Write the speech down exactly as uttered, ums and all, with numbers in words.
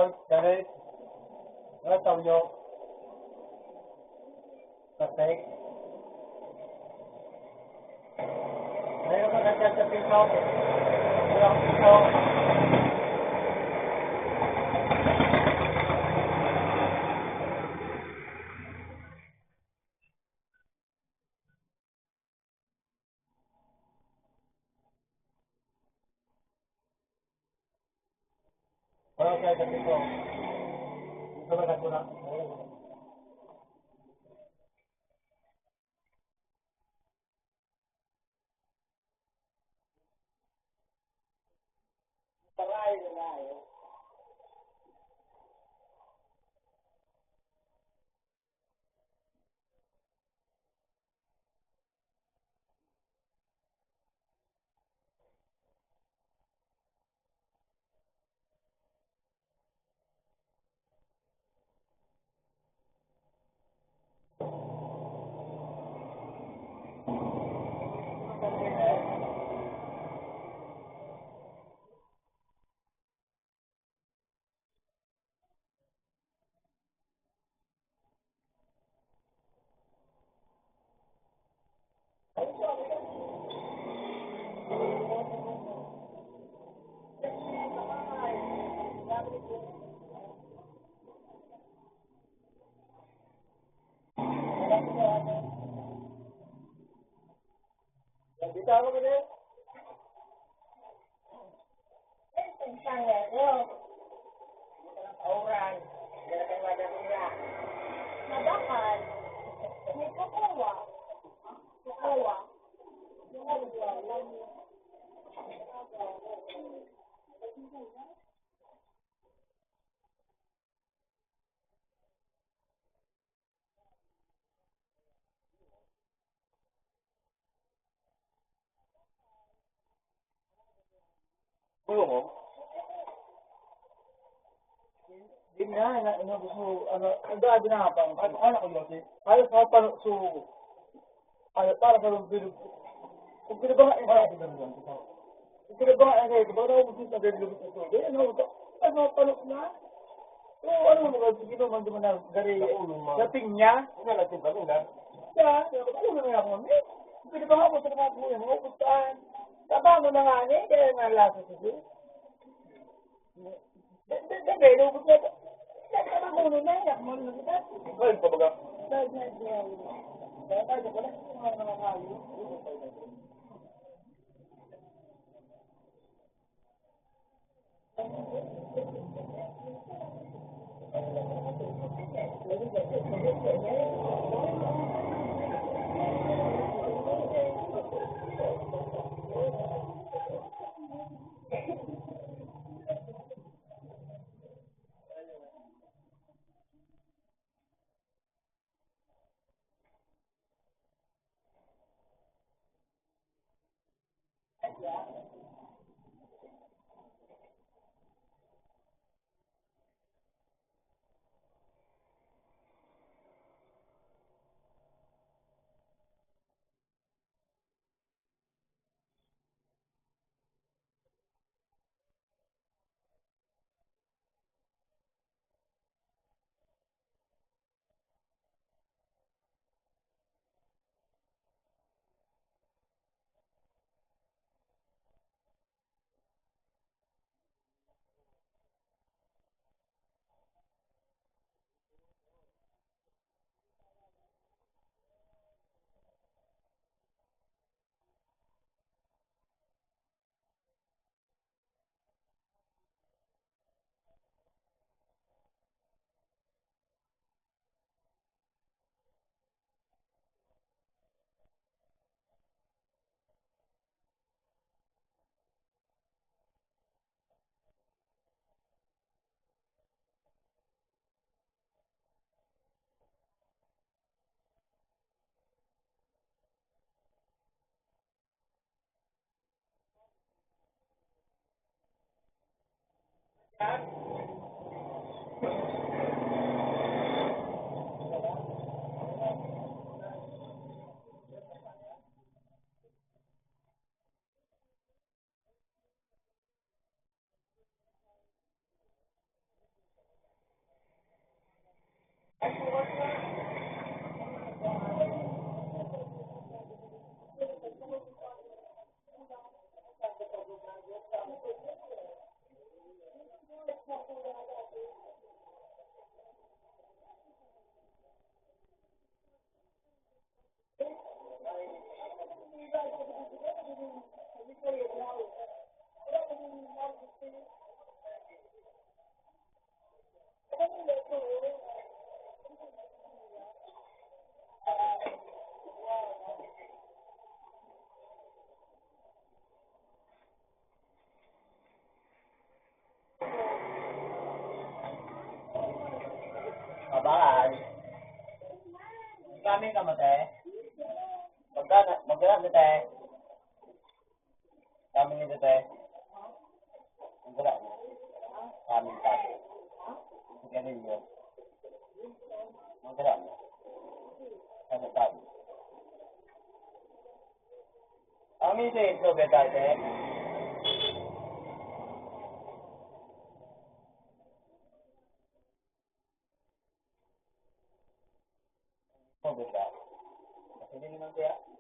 Galit. Ano tawag nyo? Perfect. Ngayon, magandang sa piso. Walang piso. Walang sa piso. Ito ba nagkulang? Bitaw mo na. Mabakal. May kukuha. Kukuha. Ulo mo? Di na, na, na, gusto, ano, ang daan din na, pang, ano, ano ko yun, si, ayaw sa pano, so, ayaw, para sa lubid, kung pinabanga yung mga pinabanga, kung pinabanga yung mga, kung pinabanga yung mga, kung pinabanga yung mga, kung pinabanga yung mga, Oo, ano mo ba, sige naman, di mo na, gari, Sa ulo mo. Sa pinya? Ano na, sa ulo na? Siya, siya, ano na nga mo, eh? Pwede ba nga mo sa mga kuya mo, pustahan? Tama mo na nga, eh, kaya nga lasa, sige. Dali, lubot na. Nagkakagulo na, eh, ako mo na kita. Ay, pabaga. Dahil na, dahil. Kaya tayo, wala sa mga, mga kayo. May kamatay? Magkano? Magkano sa tayo? Kami nito tayo. Magkano? Kami tayo. Sigarilyo. Magkano? Kami tayo. Ang ito yung proprietary. Proprietary. Kasi din naman kaya.